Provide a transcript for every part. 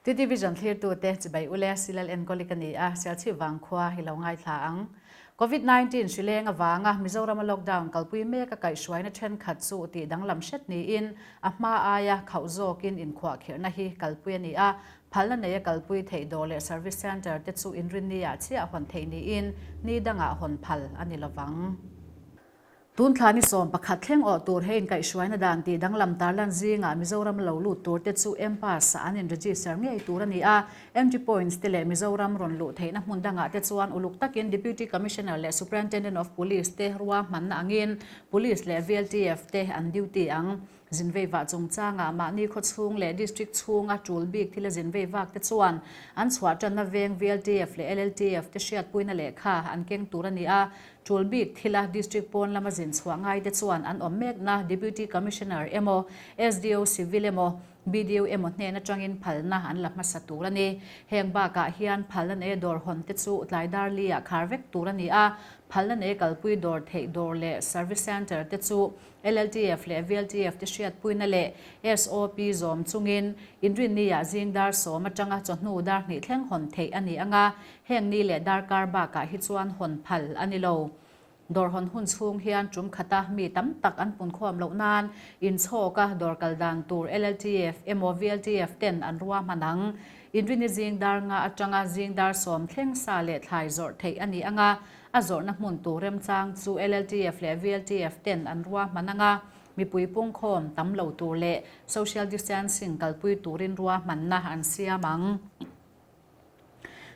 TTVision thlirtute chibai ule Silal enkawli ka ni a, Sialchhip vangkhua hi lo ngaithla ang. Covid 19 hrileng avanga Mizorama lockdown kalpui mek a kaihhruaina thenkhat chu tih danglam hret niin a hma aia khauh zawkin inkhuahkhirhna hi kalpui a ni a, phalna neia kalpui theih dawr leh service centre te chu inrinni-ah chiah hawn theih niin ni dangah hawn phal a ni lovang. Tun thla ni 11 thleng awh tur he inkaihhruaina dan tih danglam tarlan zingah Mizoram lo lut tur te chu M-Pass ah an in-register ngei tur a ni a, Entry points te leh Mizoram rawn luh theihna hmun dangah te chuan uluk takin Deputy Commissioner leh Superintendent of Police te ruahmanna angin Police leh VLTF te an duty ang. Zinvei vah chungchangah mahni khawchhung leh district chhunga tul bik thila zinvei vak te chuan an chhuah tanna veng VLTF leh LLTF te hriatpuina lehkha an keng tur a ni a. Tul bik thila district pawn lama zin chhuah ngai te chuan an awm mekna Deputy Commissioner emaw, SDO Civil emaw, BDO emaw hnen atangin phalna an la hmasa tur a ni. Heng bakah hian phalna nei dawr hawn te chu tlai dar li ah khar vek tur a ni a, phalna nei kalpui dawr theih dawr leh service centre te chu LLTF leh VLTF te hriatpuina leh SOP zawm chungin Inrinni-ah zing dar 10 atanga chawhnu dar hnih thleng hawn theih a ni ang a, heng ni leh darkar bakah hi chuan hawn phal a ni lo. Dawr hawn hun chhung hian tum khata mi tam tak an punkhawm loh nan inchhawka dawr kal dan tur LLTF emaw VLTF ten an ruahman ang. Inrinni zing dar nga atanga zing dar 10 thleng sa leh thlai zawrh theih a ni ang a, A zawrhna hmun tur remchang chu LLTF leh VLTF ten an ruahman ang a, mipui pungkhawm tam lo tur leh social distancing kalpui turin ruahmanna an siam ang.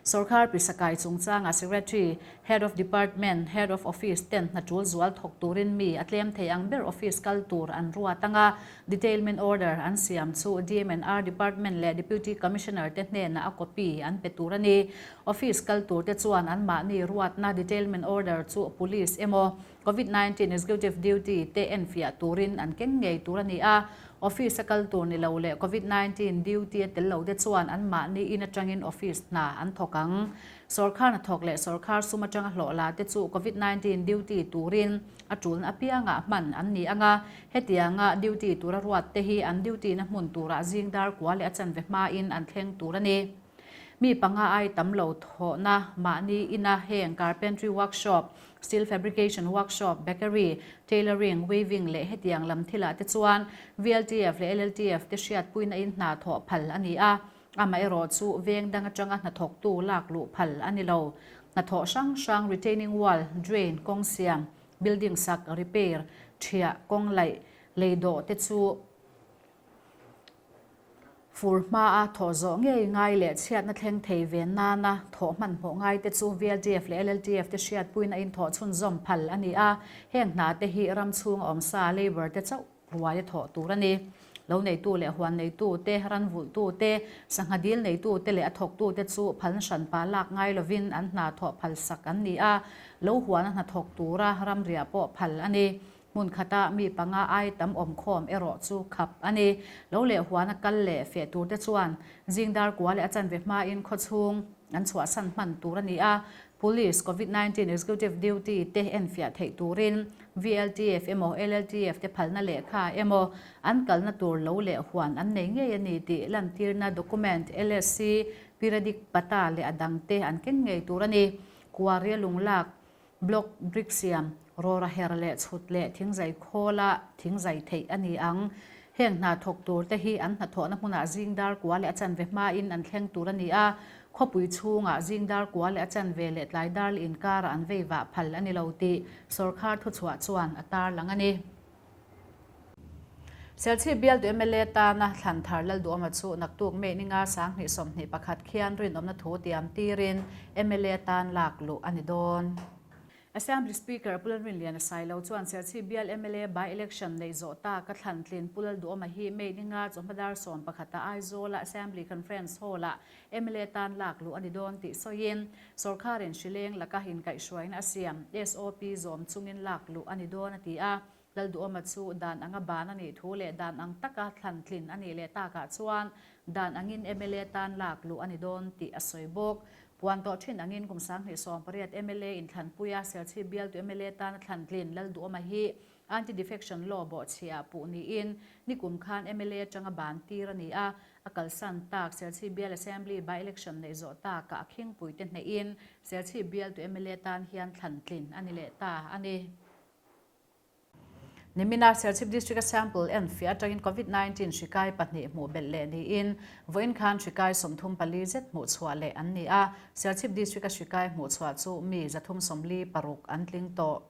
Sorkar Pisakai chungchanga Secretary, Head of Department, Head of Office ten hna tul zual thawk turin mi a tlem thei ang ber office kal tur an ruat ang a, Detailment Order an siam chu DMNR Department leh Deputy Commissioner te hnenah a copy an pe tur a ni. Office kal tur te chuan anmahni ruatna Detailment Order chu Police emaw Covid 19 Executive Duty te enfiah turin an keng ngei tur a ni a. Office a kal tur ni lo leh Covid 19 Duty a tel lo te chuan anmahni in atangin office hna an thawk ang. Sawrkhar hnathawk leh sawrkhar sum atanga hlawh la te chu Covid 19 Duty turin a tulna apiangah hman an ni ang a, hetianga duty tura ruat te hi an duty na hmun turah zing dar kua leh a chanve hmain an thleng tur a ni. Mi panga ai tam lo thawhna mahni ina heng carpentry workshop, steel fabrication workshop, bakery, tailoring, weaving leh hetiang lam thilah te chuan VLTF leh LLTF te hriatpuina in hna thawh phal a ni a, amaherawh chu veng dang atanga hnathawktu lak luh phal a ni lo. Hnathawh hrang hrang retaining wall, drain, kawng siam, building sak, repair, thiah, kawng laih, lei dawh te chu fur hmaa thawh zawh ngei ngai leh chhiatna thleng thei ve nana thawh hmanhmawh ngai te chu VLTF leh LLTF te hriatpuina in thawh chhunzawm phal a ni a, heng hna te hi ram chhunga awmsa labour te chauh ruai a thawh tur a ni. Lo neitu leh huan neitu te, ran vulhtu te, sangha dil neitu te leh a thawktu te chu phalna hranpa lak ngai lovin an hna thawh phal sak an ni a, lo huana hna thawk tura ramriah pawh phal a ni. Hmun khata mi panga ai tam awm khawm erawh chu khap a ni. Lo leh huana kal leh feh tur te chuan zingdar kua leh a chanve hmain khawchhung an chhuahsan hman tur a ni a, Police, Covid 19 Executive Duty te enfiah theih turin VLTF emaw LLTF te phalna lehkha emaw an kalna tur lo leh huan an nei ngei a ni tih lantirna document LSC, Periodic Pata leh a dangte an keng ngei tur a ni. Kuaria lunglak, block, brick siam, rawra her leh chhut leh thingzai khawla thingzai theih a ni ang. Heng hna thawk tur te hi an hnathawhna hmunah zing dar kua leh a chanve hmain an thleng tur a ni a, khawpui chhungah zing dar kua leh a chanve leh tlai dar leh inkarah an vei vah phal a ni lo tih sawrkhar thuchhuah chuan a tarlang a ni. Serchhip bialtu mla tana thlan thar Lalduhawma chu naktuk May ninga 2021 khian rinawmna thu tiam tirin mla tan lak luh a ni dawn. Assembly Speaker Pu Lalrinliana Sailo chuan Serchhip bial mla by-election neih zawh tak a thlan tlin Pu Lalduhawma hi May ninga chawhma dar 11 ah Aizawl-a Assembly Conference Hall-ah mla tan lak luh a ni dawn tih sawiin sawrkharin hrileng laka inkaihhruaina a siam SOP zawm chungin lak luh a ni dawn a ti a. Lalduhawma chu dan anga ban a nih thu leh dan ang taka thlan tlin a nih leh takah chuan dan angin mla tan lak luh a ni dawn tih a sawi bawk. Puan tawh thin angin kum 2018 mla inthlanpuia Serchhip bialtu mla tana thlan tlin Lalduhawma hi. Anti-Defection Law bawhchhiah puh niin nikum khan mla atanga ban tir a ni a, a kalsan tak Serchhip Bial Assembly by-election neih zawh takah a khingpuite hnehin Serchhip bialtu mla tan hian thlan tlin a ni leh ta a ni. Nimina Serchhip District-a sample enfiah atangin Covid 19 hri kai pahnih hmuh belh leh niin vawiin khan hri kai 34 zet hmuh chhuah leh an ni a, Serchhip District-a hri kai hmuh chhuah chu mi 346 an tling tawh.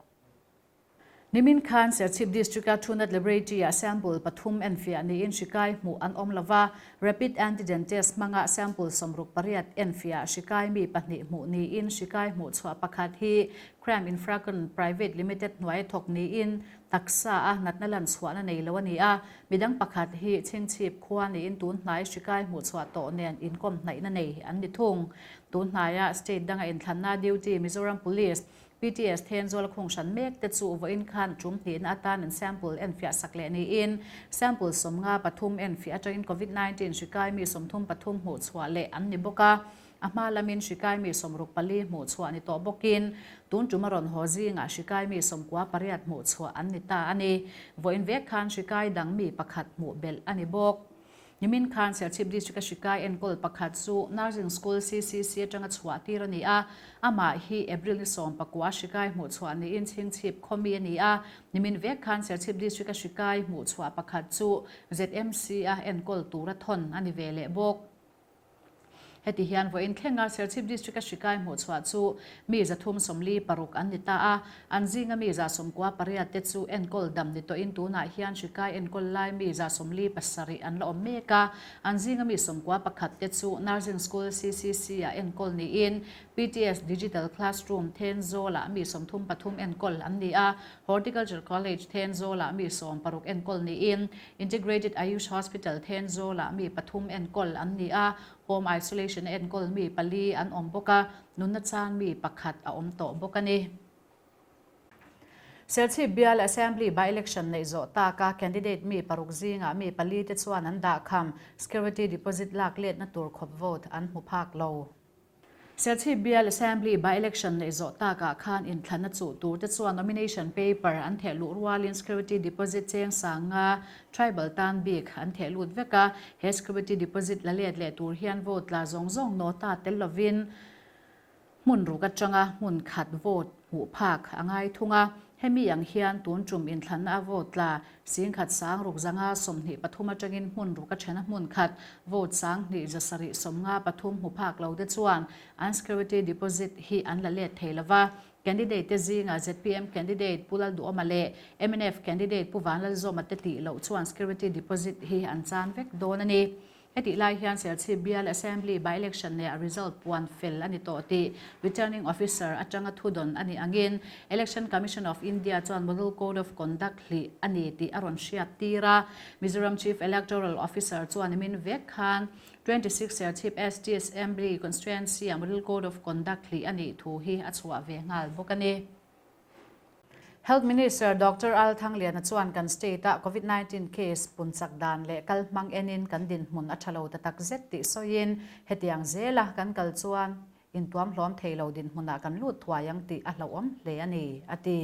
Nimin khan Serchhip District-a Thunat Laboratory-ah sample pathum enfiah niin hri kai hmuh an awm lo va, Rapid Antigen Test hmanga sample 68 enfiah hri kai mi pahnih hmuh niin hri kai hmuh chhuah pakhat hi Cram Infracon Private Limited hnuaia thawk niin taksa a natna lan chhuahna nei lo a ni a, midang pakhat hi Chhingchhip khua niin tun hnai hri kai hmuh chhuah tawh nen inkawm hnaihna nei an ni thung. Tun hnaia state danga inthlanna duty Mizoram Police PTS Thenzawl a khung hran mek te chu vawiin khan tum hnihna atan an sample enfiah sak leh niin sample 53 enfiah atangin Covid 19 hri kai mi 33 hmuh chhuah leh an ni bawk a. A hma lamin hri kai mi 64 hmuh chhuah ni tawh bawkin tun tum a rawn haw zingah hri kai mi 98 hmuh chhuah an ni ta a ni. Vawiin vek khan hri kai dang mi pakhat hmuh belh a ni bawk. Nimin khan Serchhip District-a hri kai enkawl pakhat chu Nursing School CCC atanga chhuah tir a ni a, amah hi April ni 19 hri kai hmuh chhuah niin Chhingchhip khawmi a ni a. Nimin vek khan Serchhip District-a hri kai hmuh chhuah pakhat chu ZMC-a enkawl tura thawn a ni ve leh bawk. Heti hian vawiin thlenga Serchhip District-a hri kai hmuh chhuah chu mi 346 an ni ta a, an zinga mi 98 te chu enkawl dam ni tawhin tunah hian hri kai enkawl lai mi 47 an la awm mek a, an zinga mi 91 te chu Nursing School CCC-ah enkawl niin PTS Digital Classroom Thenzawlah mi 33 enkawl an ni a, Horticulture College Thenzawlah mi 60 enkawl niin Integrated Ayush Hospital Thenzawlah mi pathum enkawl an ni a, Home Isolation a enkawl mi pali an awm bawk a, nunna chang mi pakhat a awm tawh bawk a ni. Serchhip Bial Assembly by-election neih zawh taka candidate mi paruk zingah mi pali te chuan an dahkham security deposit lak letna tur khawp vote an hmu phak lo. Serchhip Bial Assembly by-election neih zawh takah khan inthlanna chuh tur te chuan nomination paper an theh luh rualin security deposit cheng sanga tribal tan bik an theh lut vek a, he security deposit la let leh tur hian vote tla zawng zawng nota tel lovin hmun ruk atanga hmun khat vote hmuh phak a ngai thung a. Hemi ang hian tun tum inthlanna a vote tla 10,000 623 atangin hmun ruk a then a hmun khat vote 2793 hmu phak lo te chuan an security deposit hi an la let thei lova. Candidate te zinga ZPM candidate Pu Lalduhawma leh mnf candidate Pu Vanlalzawma te tih loh chuan security deposit hi an chan vek dawn a ni. Hetih lai hian Serchhip Bial Assembly by-election neiah result puan fel a ni tawh tih Returning Officer atanga thudawn a nih angin Election Commission of India chuan Model Code of Conduct hlih a ni tih a rawn hriat tir a. Mizoram Chief Electoral Officer chuan nimin vek khan 26 Serchhip ST Assembly Constituency-ah Model Code of Conduct hlih a nih thu hi a chhuah ve nghal bawk a ni. Health Minister Doctor Al Thangliana chuan kan state-a Covid 19 case pun chak dan leh kal hmang enin kan dinhmun a tha lo ta tak zet tih sawiin hetiang zela kan kal chuan intuam hlawm thei lo dinhmunah kan lut thuai ang tih a hlauhawm hle a ni, a ti.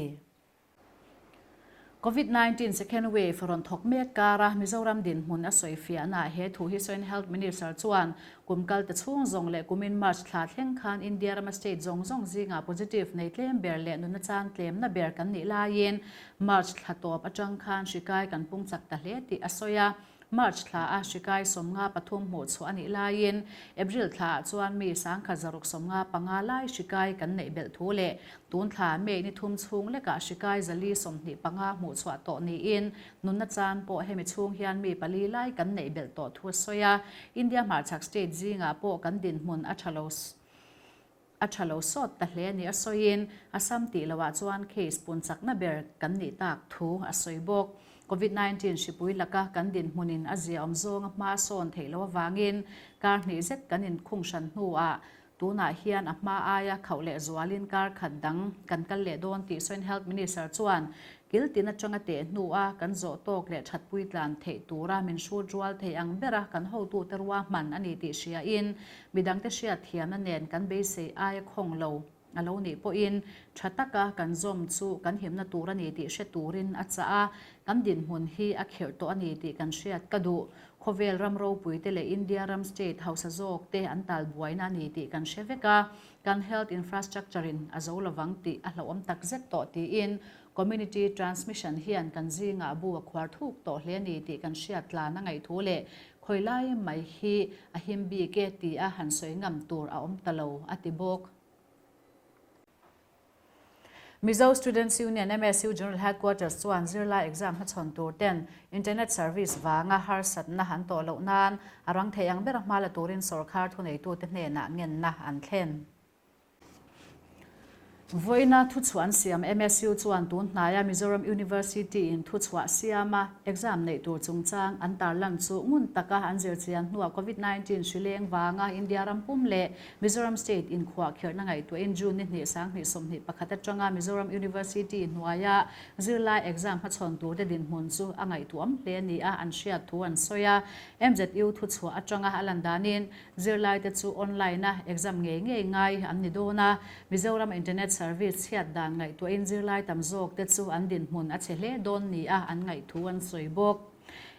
Covid 19 second wave rawn thawk mek kara Mizoram dinhmun a sawi fiahnaah he thu hi sawiin Health Minister chuan Kum kal ta chhung zawng leh kumin March thla thleng khan India rama state zawng zawng zingah positive nei tlem ber leh nunna chang tlemna ber kan nih laiin March thla tawp atang khan hri kai kan pung chak ta hle tih a sawi a. March thla a hri kai 53 hmuh chhuah a nih laiin April thla ah chuan mi 1695 lai hri kai kan neih belh thu leh tun thla May ni thum chhung lekah hri kai 425 hmuh chhuah tawh niin Nunna chan pawh hemi chhung hian mi pali lai kan neih belh tawh thu a sawi a, India hmarchhak state zingah pawh kan dinhmun a tha lo a tha lo sawt ta hle ni a sawiin Assam tih loah chuan case pun chakna ber kan nih tak thu a sawi bawk. Covid 19 hripui laka kan dinhmunin a ziaawm zawnga hma sawn theih loh avangin kar hnih zet kan inkhung hran hnuah Tunah hian a hma aia khauh leh zualin kar khat dang kan kal leh dawn tih sawiin Health Minister chuan kil tin atanga teh hnua kan zawh tawk leh thatpui tlan theih tura min hrut rual thei ang bera kan hotute ruahman a ni tih hriain midangte hriat thiamna nen kan beisei aia khawng lo. a lo nih pawhin tha taka kan zawm chu kan himna tur a ni tih hre turin a chah a, kan dinhmun hi a khirh tawh a ni tih kan hriat ka duh. Khawvel ram ropuite leh India ram state hausa zawkte an tal buaina a ni tih kan hre vek a, kan health infrastructure in a zo lovang tih a hlauhawm takzet tawh tiin Community transmission hian kan zingah bu a khuar thuk tawh hle a ni tih kan hriat tlan a ngaih thu leh khawi lai mai hi a him bik e ti a han sawi ngam tur a awm ta lo, a ti bawk. Mizo Students Union, MSU, General Headquarters chuan zirlai exam hmachhawn tur ten internet service vanga harsatna an tawh loh nan a rang thei ang bera hma la turin sawrkhar thuneitute hnenah ngenna an thlen. Vawiina thuchhuah an siam MSU chuan tun hnaia Mizoram University in thuchhuah siama exam neih tur chungchang an tarlan chu ngun taka an zirchian hnuah Covid 19 hri leng vanga India ram pum leh Mizoram State inkhuahkhirhna ngaihtuahin June ni hnih 2021 atanga Mizoram University hnuaia zirlai exam hmachhawn turte dinhmun chu a ngaihtuam hle nia an hriat thu an sawi a. MZU thuchhuah atanga a lan danin Zirlaite chu online-a exam ngei ngei ngai an ni dawn a, Mizoram internet service chhiat dan ngaihtuahin zirlai tam zawkte chu an dinhmun a chhe hle dawn nia an ngaihthu an sawi bawk.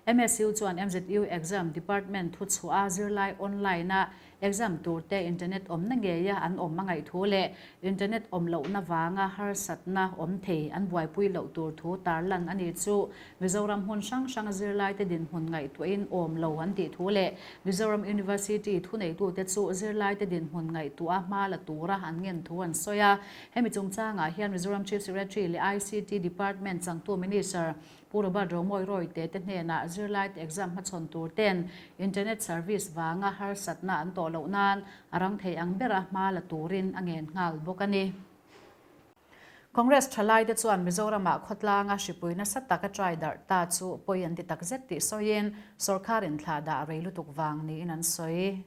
MSU chuan MZU exam department thuchhuah a zirlai online-a exam turte internet awmna ngeia an awm a ngaihthu leh internet awm lohna vanga harsatna awm thei an buaipui loh tur thu tarlan a ni chu Mizoram hmun hrang hranga zirlaite dinhmun ngaihtuahin awm lo an tih thu leh Mizoram University thuneitute chu zirlaite dinhmun ngaihtuah hma la tura an ngen thu an sawi a. Hemi chungchangah hian Mizoram Chief Secretary leh ICT Department changtu Minister Pu Robert Romawi Rawite te hnenah zirlaite exam hmachhawn tur ten internet service vanga harsatna an tawh loh nan a rang thei ang bera hma la turin a ngen nghal bawk a ni. Congress thalaite chuan Mizoramah khawtlanga hripui nasa taka trai darh ta chu pawi an ti takzet tih sawiin sawrkar inthlah dah rei lutuk vang niin an sawi.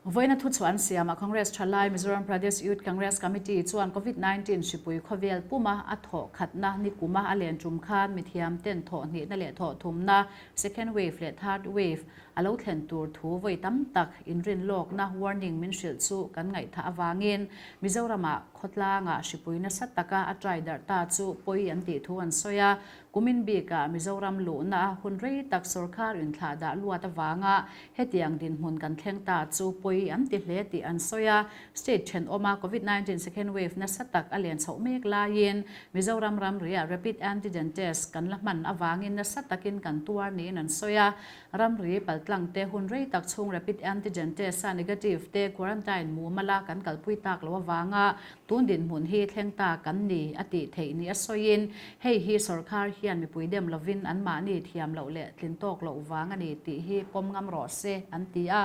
Vawiina thuchhuah an siamah Congress thalai Mizoram Pradesh Youth Congress Committee chuan Covid 19 hripui khawvel puma a thawh khatna ni kuma a len tum khan mithiam ten thawh hnihna leh thawh thumna second wave leh third wave A lo thlen tur thu vawi tam tak inrin lawkna warning min hrilh chu kan ngaihthah avangin Mizoramah khawtlangah hripui nasa taka a trai darh ta chu pawi an tih thu an sawi a. Kumin bikah Mizoram luhna a hun rei tak sawrkar inthlah dah luat avanga hetiang dinhmun kan thleng ta chu pawi an ti hle tih an sawi a. State thenawma Covid 19 second wave nasa tak a len chhoh mek laiin Mizoram ramriah rapid antigen test kan la hman avangin nasa takin kan tuar niin an sawi a. Ramri paltlang te hun rei tak chhung rapid antigen test a negative te quarantine mumala kan kalpui tak loh avanga tun dinhmun hi thleng ta kan ni a tih theih ni a sawiin hei hi sawrkhar hian mipui dem lovin anmahni thiam loh leh tlin tawk loh vang a ni tih hi pawm ngam rawh se an ti a.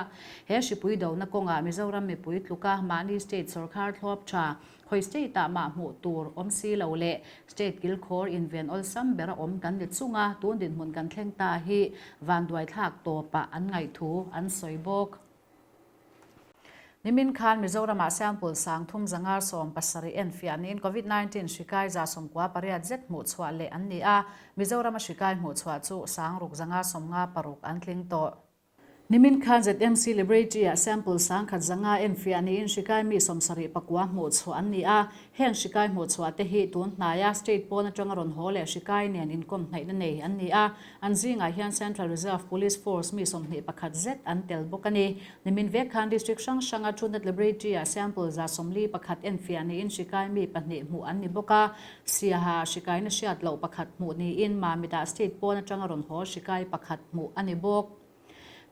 He hripui dona kawngah Mizoram mipui tluka mahni state sawrkhar thlawp tha Khawi state-ah mah hmuh tur awm si lo leh state kilkhawr inven awlsam bera awm kan ni chunga tun dinhmun kan thleng ta hi vanduaithlak tawpah an ngaih thu an sawi bawk. Nimin khan Mizoramah sample 3570 enfiah niin Covid 19 hri kai 98 zet hmuh chhuah leh an ni a, Mizorama hri kai hmuh chhuah chu 656 an tling tawh. Nimin khan ZMC Laboratory-ah sample 1500 enfiah niin hrikai mi 79 hmuh chhuah an ni a. Heng hrikai hmuh chhuah te hi tun hnaia state pawn atanga rawn haw leh hrikai nen inkawm hnaihna nei an ni a. An zingah hian Central Reserve Police Force mi 21 zet an tel bawk a ni. Nimin vek khan district hrang hranga Truenat Laboratory-ah sample 41 enfiah niin hrikai mi pahnih hmuh an ni bawk a. Siaha hrikaina hriat loh pakhat hmuh niin Mamit-ah state pawn atanga rawn haw hrikai pakhat hmuh a ni bawk.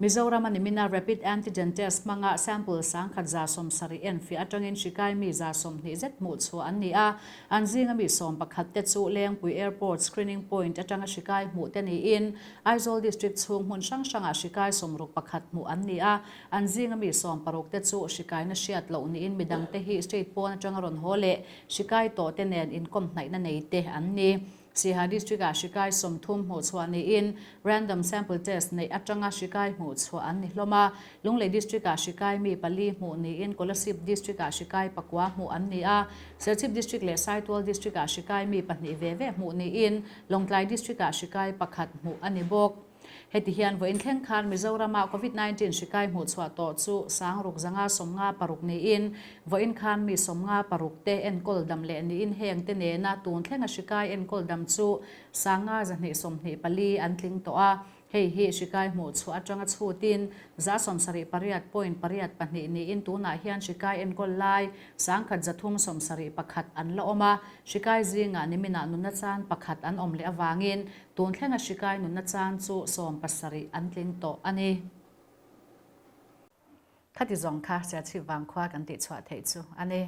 Mizoram a nimina rapid antigen test hmanga sample 1170 enfiah atangin hrikai mi 20 zet hmuh chhuah an ni a, an zinga mi 11 te chu Lengpui Airport screening point atanga hrikai hmuh te niin Aizawl district chhung hmun hrang hrangah hrikai 61 hmuh an ni a, an zinga mi 16 te chu hrikaina hriat loh niin midangte hi state pawn atanga rawn haw leh Hrikai tawhte nen inkawm hnaihna nei te an ni. Siaha District-ah hrikai 30 hmuh chhuah niin random sample test neih atanga hrikai hmuh chhuah an ni hlawm a. Lunglei District-ah hrikai mi pali hmuh niin Kolasib District-ah hrikai pakua hmuh an ni a. Serchhip District leh Saitual District-ah hrikai mi pahnih ve ve hmuh niin Lawngtlai District-ah hrikai pakhat hmuh a ni bawk. Heti hian vawiin thleng khan Mizorama Covid 19 hri kai hmuhchhuah tawh chu sangruk zanga 56 niin vawiin khan mi 56 te enkawl dam leh niin heng te nena tun thlenga hri kai enkawl dam chu 5,224 an tling tawh a. Hei hi hri kai hmuhchhuah atanga chhutin 78.82 niin tunah hian hri kai enkawl lai 1,371 an la awm a. Hri kai zingah niminah nunna chan pakhat an awm leh avangin Tun thlenga hrikai nunna chan chu 70 an tling tawh a ni. Khati zawng kha Serchhip vangkhua kan tihchhuah theih chu a ni.